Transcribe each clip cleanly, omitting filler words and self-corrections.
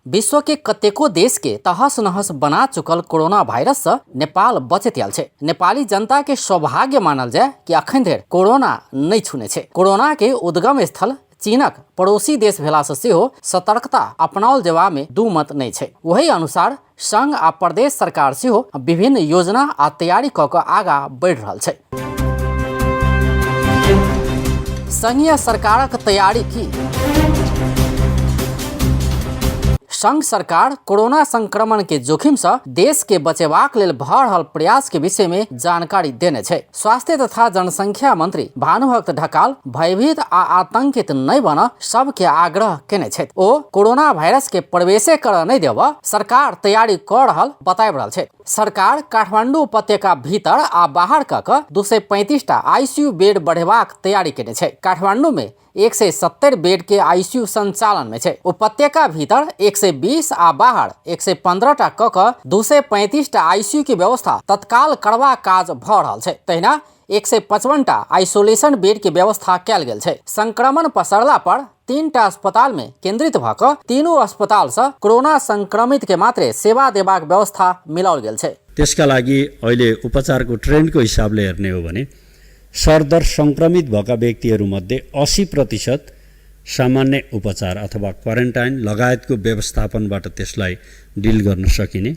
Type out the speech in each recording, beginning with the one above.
विश्व के कतेको देश के तहस नहस बना चुकल कोरोना वायरस से नेपाल बचत आयल छै। नेपाली जनता के सौभाग्य मानल जाय कि अखन धरि कोरोना नहीं छूने छै। कोरोना के उद्गम स्थल चीनक पड़ोसी देश भेला से सेहो सतर्कता अपनाओल जेबा में दू मत नहीं छै। वही अनुसार संघ आ प्रदेश सरकार सेहो विभिन्न योजना आ तैयारी क के आगा बढ़ि रहल छै। संघीय सरकारक तैयारी की? संघ सरकार कोरोना संक्रमण के जोखिम से देश के बचेबाक लेल भऽ रहल प्रयास के विषय में जानकारी देने छै। स्वास्थ्य तथा जनसंख्या मंत्री भानुभक्त ढकाल भयभीत आ आतंकित नहीं बन सबके आग्रह केने छै। ओ कोरोना वायरस के प्रवेशे कर नहीं देब सरकार तैयारी कर रहल बताबि रहल छै। सरकार काठमांडू उपत्यका भीतर आ बाहर क 235 टा आईसीयू बेड बढ़ेबाक तैयारी केने छै। काठमांडू में 170 बेड के आईसीयू संचालन में छै। उपत्यका भीतर 120 आ बाहर 115 टा क 235 टा आईसीयू की व्यवस्था तत्काल करबा काज भ रहल छै। तहिना 155 टा आइसोलेशन बेड के व्यवस्था कैल गेल छै। संक्रमण पसरला पर 3 टा अस्पताल में केंद्रित भ क तीनों अस्पताल से कोरोना संक्रमित के मात्रै सेवा देबाक व्यवस्था मिलाओल गेल छै। त्यसका लागि अहिले उपचारको ट्रेन्डको हिसाबले हेर्ने हो भने सरदर संक्रमित भएका व्यक्तिहरूमध्ये 80% सामान्य उपचार अथवा क्वारेन्टाइन लगायतको व्यवस्थापनबाट त्यसलाई डिल गर्न सकिने,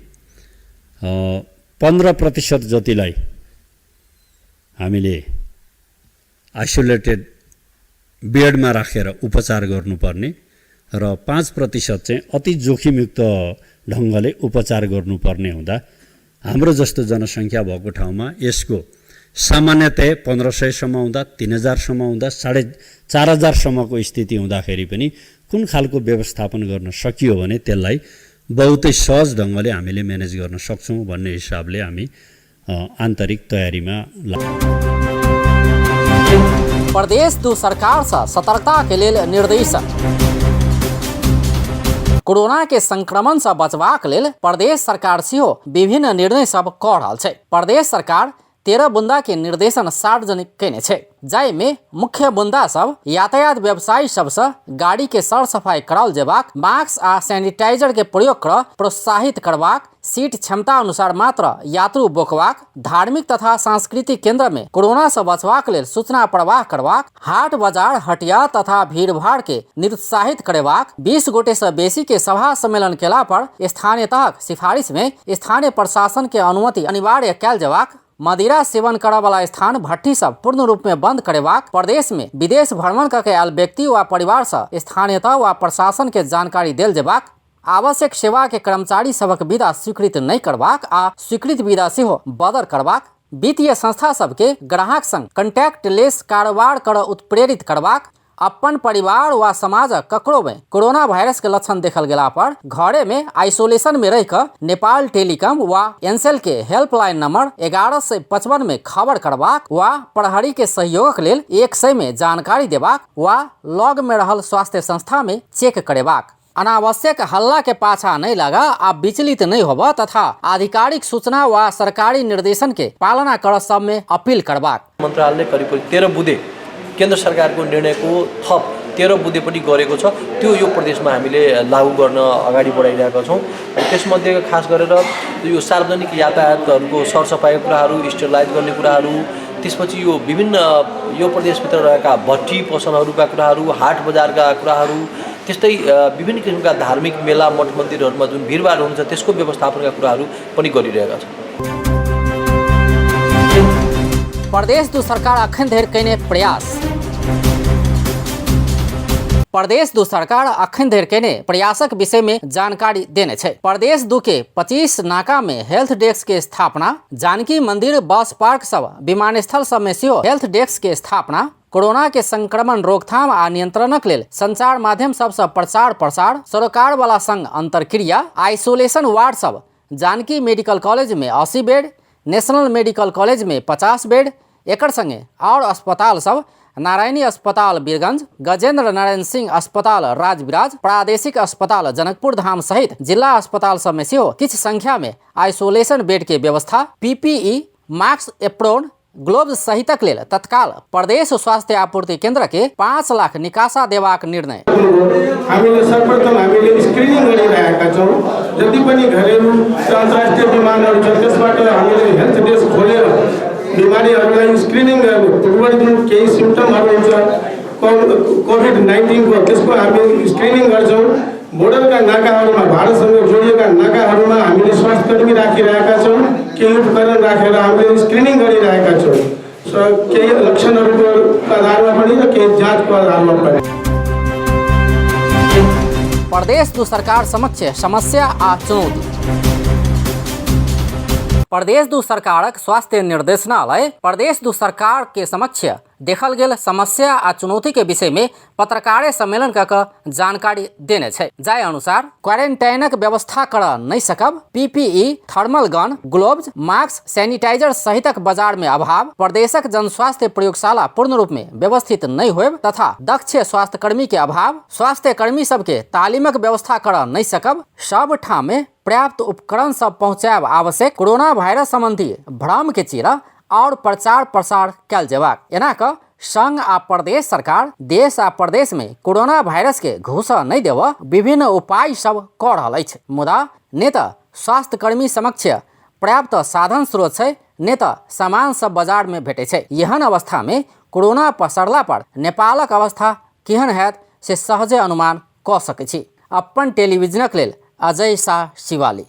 15% जतिलाई हामीले आइसोलेटेड बेडमा राखेर उपचार गर्नुपर्ने र 5% चाहिँ अति जोखिमयुक्त ढङ्गले उपचार गर्नुपर्ने हुँदा हाम्रो जस्तो जनसङ्ख्या भएको ठाउँमा यसको सामान्यतया 1500 सम्म हुँदा 3000 सम्म हुँदा 4500 सम्मको स्थिति हुँदाखेरि पनि कुन खालको व्यवस्थापन गर्न सकियो भने त्यसलाई बहुतै सहज ढङ्गले हामीले म्यानेज गर्न सक्छौं भन्ने हिसाबले हामी आन्तरिक तयारीमा प्रदेश दू सरकार से सतर्कता के लेल निर्देशन। कोरोना के संक्रमण से बचबाक लेल प्रदेश सरकार सेहो विभिन्न निर्णय सब क रहल छै। प्रदेश सरकार 13 बुंदा के निर्देशन सार्वजनिक केने छै। जाय में मुख्य बुंदा सब यातायात व्यवसायी सबसे गाड़ी के सर सफाई कराओल जेबाक, मास्क आ सैनिटाइजर के प्रयोग कर प्रोत्साहित करबाक, सीट क्षमता अनुसार मात्र यात्रु बोकबाक, धार्मिक तथा सांस्कृतिक केंद्र में कोरोना से बचबाक लेल सूचना प्रवाह करबाक, हाट बाजार हटिया तथा भीड़भाड़ के निरुत्साहित करेबाक, 20 गोटे से बेसी के सभा सम्मेलन केला पर स्थानीय तहक सिफारिश में स्थानीय प्रशासन के अनुमति अनिवार्य कैल जेबाक, मदिरा सेवन करय वाला स्थान भट्ठी सब पूर्ण रूप में बंद करेबाक, प्रदेश में विदेश भ्रमण करके आयल व्यक्ति व परिवार से स्थानीयता व प्रशासन के जानकारी देल जेबाक, आवश्यक सेवा के कर्मचारी सबक विदा स्वीकृत नहीं करबाक आ स्वीकृत विदा सेहो बदर करबाक, वित्तीय संस्था सबके ग्राहक संग कंटैक्ट लेस कारोबार कर उत्प्रेरित करबाक, अपन परिवार व समाज ककरो में कोरोना वायरस के लक्षण देखल गेला पर घरे में आइसोलेशन में रह कर नेपाल टेलीकॉम व एनसेल के हेल्पलाइन नंबर 1155 में खबर करबाक व प्रहरी के सहयोग लेल 100 में जानकारी देबाक व लॉग में रहल स्वास्थ्य संस्था में चेक करेबाक, अनावश्यक हल्ला के पाछा नहीं लगा आ विचलित नहीं होबा तथा आधिकारिक सूचना व सरकारी निर्देशन के पालना कर सब में अपील करबाक। मन्त्रालयले करिब 13 बुँदे केन्द्र सरकारको निर्णयको थप 13 बुँदे पनि गरेको छ। त्यो यो प्रदेशमा हामीले लागू गर्न अगाडि बढाइरहेका छौँ। त्यसमध्ये खास गरेर यो सार्वजनिक यातायातहरूको सरसफाइको कुराहरू, स्टेरिलाइज गर्ने कुराहरू, त्यसपछि यो विभिन्न यो प्रदेशभित्र रहेका भट्टी पसलहरूका कुराहरू, हाट बजारका कुराहरू, त्यस्तै विभिन्न किसिमका धार्मिक मेला मठ मन्दिरहरूमा जुन भिडभाड हुन्छ त्यसको व्यवस्थापनका कुराहरू पनि गरिरहेका छौँ। प्रदेश दू सरकार अखन धरि कयने प्रयास। प्रदेश दू सरकार अखन धरि कयने प्रयासक विषय में जानकारी देने छै। प्रदेश दू के 25 नाका में हेल्थ डेस्क के स्थापना, जानकी मंदिर बस पार्क सब विमानस्थल सब में सेहो हेल्थ डेस्क के स्थापना, कोरोना के संक्रमण रोकथाम आ नियंत्रणक लेल संचार माध्यम सबसे प्रचार प्रसार, सरोकार वाला संग अंतरक्रिया, आइसोलेशन वार्ड सब जानकी मेडिकल कॉलेज में 80 बेड, नेशनल मेडिकल कॉलेज में 50 बेड, एकर संगे और अस्पताल सब नारायणी अस्पताल बीरगंज, गजेंद्र नारायण सिंह अस्पताल राजविराज, प्रादेशिक अस्पताल जनकपुर धाम सहित जिला अस्पताल सब में सेहो किछ संख्या में आइसोलेशन बेड के व्यवस्था, पीपीई, मास्क, एप्रोन, ग्लोब्स सहितक लेल तत्काल प्रदेश स्वास्थ्य आपूर्ति केन्द्र के 5 लाख निकासा देवाक निर्णय। हामीले सर्वप्रथम हामीले स्क्रिनिङ गरिरहेका छौँ। जति पनि घरेलु अन्तर्राष्ट्रिय विमानहरू छ त्यसबाट हामीले हेल्थ डेस्क खोलेर बिमारीहरूलाई स्क्रिनिङ गर्ने पूर्व दिन केही सिम्पटमहरू हुन्छ कोभिड-19 को त्यसको हामी स्क्रिनिङ गर्छौँ। बोर्डरका नाकाहरूमा भारतसँग जोडिएका नाकाहरूमा हामीले स्वास्थ्यकर्मी राखिरहेका छौँ। केही उपकरण राखेर हामीले स्क्रिनिङ गरिरहेका छौँ। केही लक्षणहरूको आधारमा पनि र केही जाँचको आधारमा पनि। प्रदेश दु सरकार समक्ष समस्या आ चुनौती। प्रदेश दु सरकारक स्वास्थ्य निर्देशनालय प्रदेश दु सरकार के समक्ष देखल गेल समस्या आ चुनौती के विषय में पत्रकार सम्मेलन कऽ जानकारी देने छै। जाय अनुसार क्वारेंटाइनक व्यवस्था कर नहीं सकब, PPE, thermal gun, gloves, mask, sanitizer सहितक बाजार में अभाव, प्रदेशक जनस्वास्थ्य प्रयोगशाला पूर्ण रूप में व्यवस्थित नहीं होब तथा दक्ष स्वास्थ्य कर्मी के अभाव, स्वास्थ्य कर्मी सबके तालीमक व्यवस्था कर नहीं सकब, सब ठाम में पर्याप्त उपकरण सब पहुँचाब आवश्यक, कोरोना वायरस संबंधी भ्रम के चीरा और प्रचार प्रसार कल जेबाक। एना क संघ आ प्रदेश सरकार देश आ प्रदेश में कोरोना वायरस के घुस नहीं देव विभिन्न उपाय सब कर रहल अछि। मुदा ने त स्वास्थ्य कर्मी समक्ष पर्याप्त साधन स्रोत छै, ने त सामान सब बाजार में भेटे छै। एहन अवस्था में कोरोना पसरला पर नेपालक अवस्था केहन हैत से सहजे अनुमान क सकै छी। अपन टेलीविजनक लेल अजय शाह शिवाली।